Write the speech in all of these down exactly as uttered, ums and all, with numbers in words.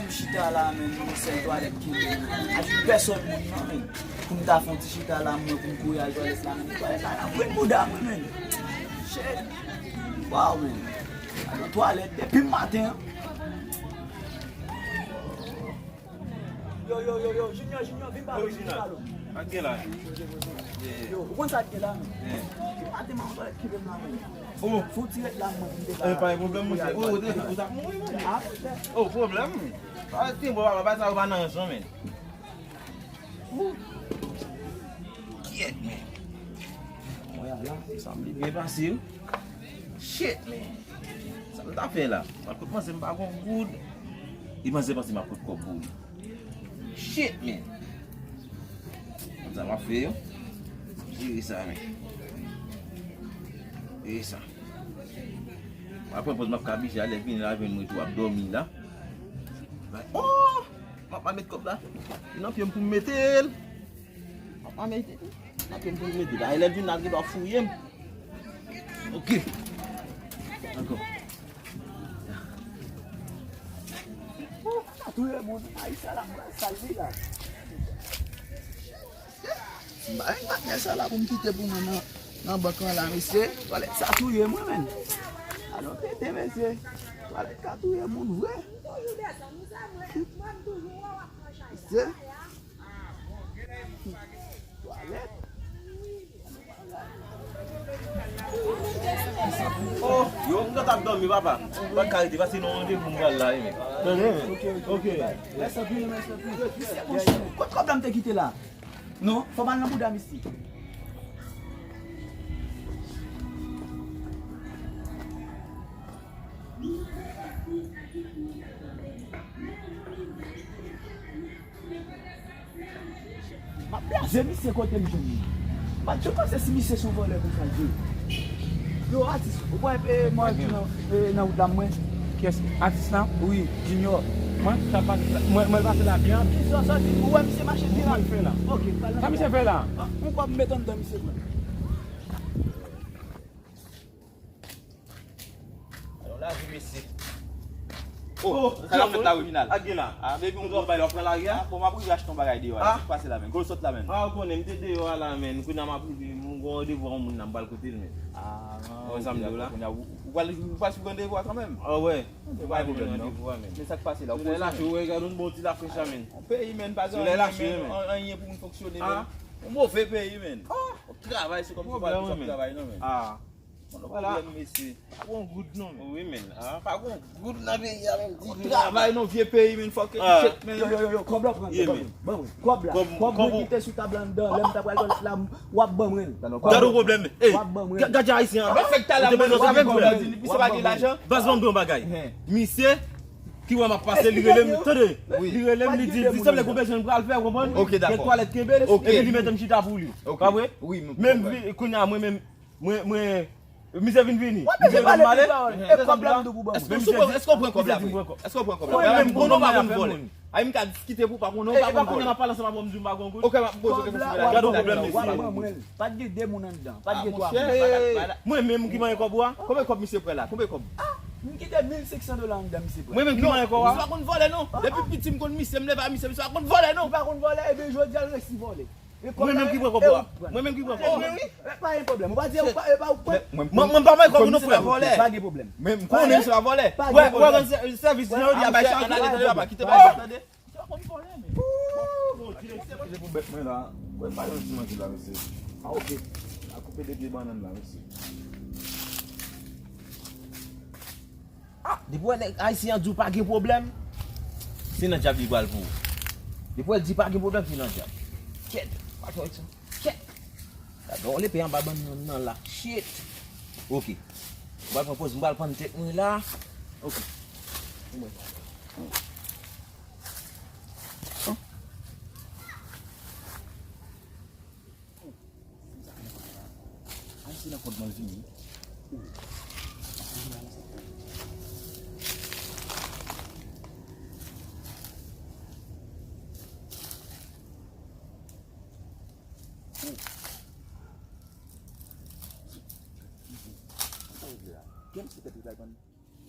Chita la, men, yon sèl twalèt ki menm. A di pèsòn moun nan, men. Pou m ta fè yon ti chita la, mwen, pou m kouri al twalèt la, men. Twalèt la, nan pwen bouda mwen, men. Shit. Wow, men. Al nan twalèt depi maten an. Yo, yo, yo, yo, Junior, Junior, vin pale, vin pale. Ak gen la. Yo, ou konn sa k gen la, men. Depi maten, m ap twalèt ki menm la, men. Oh. Fon ti ret la, mwen, pou m te ka. Eh, pa gen pwoblèm, monchè. Oh, ou te, ou t ap mouri, menm. Ah, monchè. Oh, pwoblèm. Ah, ti bon, papa, pa sa, ou pa nan rans, non, men. Kyèt, men. Mwen la, sa m li byen pase, wi. Shit, men. Sa m ta fè la? M ap kout manzè, m pa gon goud. E manzè panse m ap kout kòb pou li. Shit, men. Konn sa m ap fè yo. Jere sa, men. Jere sa. M ap pran pòz m ap kabiche a, lè vini la, jwenn mwen tou ap dòmi la. Oh! M ap pa met kòb la. Nan pye m pou m mete l. M ap pa mete l. Nan pye m pou m mete l. Lè l vini la, l gen dwa fouye m. Ok. Ankò. Sa touye moun. Ayisyen la pral sal li la. M pa gen patnè sa la pou m kite pou mwen nan, nan bank lan la, mesye. Twalèt sa touye mwen, menn. Alò, tete, mesye. Twalèt ka touye moun vre. Mesye. Twalèt. Oh, yo, m t ap dòmi, papa. M pa ka rete, paske nou randevou m pral la, wi, men. Tande, men. Ok, ok. Rèst anpil, rèst anpil. Kot kòb la m te kite la? Non, fò m al nan bouda misye. M ap blaze misye kote m jwenn li. M pa t janm panse si misye se yon vòlè konsa l ye. Yo, atis, ou wè, e, mwen ki nan, e, nan wout la, mwen. Kiyès? Atis la? Wi, Junior. Mwen, sa pa, mwen, mwen pase la byen. Kisa w sòti? Ou wè misye mache byen? Mwen fè la. Ok, pral nan. Sa misye fè la? Ah, yon kòb m met anndan misye pran. Alò, lavi, mesye. Oh, sa k ap fèt la, Reginald? Ak gen la. Ah, baby, yon gwo bay la, w pran lari a? Ah, bon, m ap rive achte yon bagay deyò a. Ah. Sa k pase la, menn? Gwo sòt la, menn. Ah, ou konnen, m te deyò a la, menn. Kounye a m ap rive, m gon randevou yon moun la, m pral kote l, menn. Ah, ou wè sa m di w la? Kounye a, ou, ou pral, ou pral swiv randevou a kanmenm? Ah, wè. Ou pa gen pwoblèm, non. Men sa k pase la, ou konnen, menn. Solèy lache, ou wè, gade yon bon ti lafrecha, menn. Yon peyi, menn, pa gen anyen, menn, anyen pou moun fonksyone, menn. Yon move peyi, menn. Travay, se kòmsi w pa t bezwen travay, non, menn. Ah. Mwen, non, pwoblèm, mesye. Pa gon goud, non, men. Wi, men. Ah, pa gon goud nan peyi a, men. Di travay, non, vye peyi, men. Fòk shit, men. Yo, yo, yo, yo, kòb la pran. Ban mwen. Kòb la. Kòb mwen kite sou tab la anndan. Lè m ta pral twalèt la, w ap ban mwen. Gade yon pwoblèm. Ey, gade ayisyen an. Mwen fèk talè mwen avèk mwen. Misye pa gen lajan. Baz, ban m di yon bagay. Misye ki wè m ap pase, li rele m. Tande. Li rele m, li di, li sanble gon bezwen m pral fè, w konprann? Ok, dakò. Gen twalèt kenbe l, epi li mete m chita pou li. Pa vre? Menm kounye a, mwen menm, Mwen, mwen, misye vin vini. Misye vin pale. E kòb la m di w pou ban mwen. Èske w pran kòb la vre? Èske w pran kòb la? Mwen menm, mwen pa konn vòlè. Ay, m ka diskite pou pa konn, ou pa konn vòlè. E pa kounye a m ap pale ansanm avè w, m di w m pa konn goud. Ok, m ap poze w kesyon. Gade yon pwoblèm, mesye. W ap ban mwen. Pa t gen de moun anndan. Pa t gen twa moun. Mwen menm ki manyen kòb ou a? Konbyen kòb misye pran la? Konbyen kòb? M kite mil senk san dola anndan misye pran. Mwen menm ki manyen kòb ou a? Misye pa konn vòlè, non. Depi piti m konn misye, m leve a misye, misye pa konn vòlè, non. Li pa konn vòlè, ebyen jodi a l resi vòlè. Mwen menm ki pran kòb ou a. Mwen menm ki pran kòb ou a. Pa gen pwoblèm. Ou pa di ou pa, ou pa pran. Mwen, mwen pa manyen kòb ou non, frè. Pa gen pwoblèm. Men m konnen misye pa vòlè. Wè, wè, sèvis jan yo di a bay sa, ann ale, tande, papa, kite bagay sa, tande. Misye pa konn vòlè, men. Bon, ti lè se pou bèt mwen la. Wè, pa yon ti manje la, mesye. Ah, ok. A koupe de pye bannann la, mesye. Ah, depi w wè nèg ayisyen an di w pa gen pwoblèm, se nan dyab li pral pou ou. Depi w wè l di pa gen pwoblèm, se nan dyab. Kyèt, pa twò sa. Kyèt. Gade, on lepe anba bannann nan la. Shit. Ok. M pral pran pòz, m pral pann tèt mwen la. Ok. Ay, se nan kòd mwen l vini. Kèm se tèt li bay bann.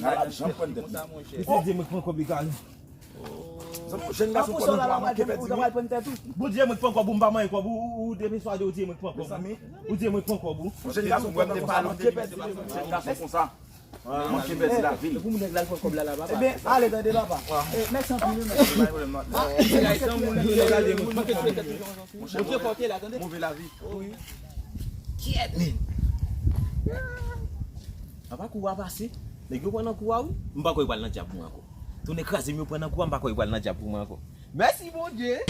Kay pa janm pran tèt li. Misye di mwen pran kòb li kay. Zanmi, jèn gason, kòb li pa manke pèdi wi. Bondye mwen pran kòb ou, m pa manyen kòb ou, ou, ou depi swa de ou di mwen pran kòb ou. Ou di mwen pran kòb ou. Jèn gason, kòb li pa manke pèdi wi. Jèn gason konsa. Manke pèdi lavi l. Pou moun nèg la l pran kòb la la papa. Ebyen, ale tande papa. Mèsi anpil wi mèsi. Monchè, move lavi. Kyèt men. Apa kou a pase? Nèg yo pran nan kou a wi. M pa kwè yo pral nan djab mwen ankò. Tounen kraze m yo pran nan kou a, m pa kwè yo pral nan djab pou mwen ankò. Mèsi Bondye.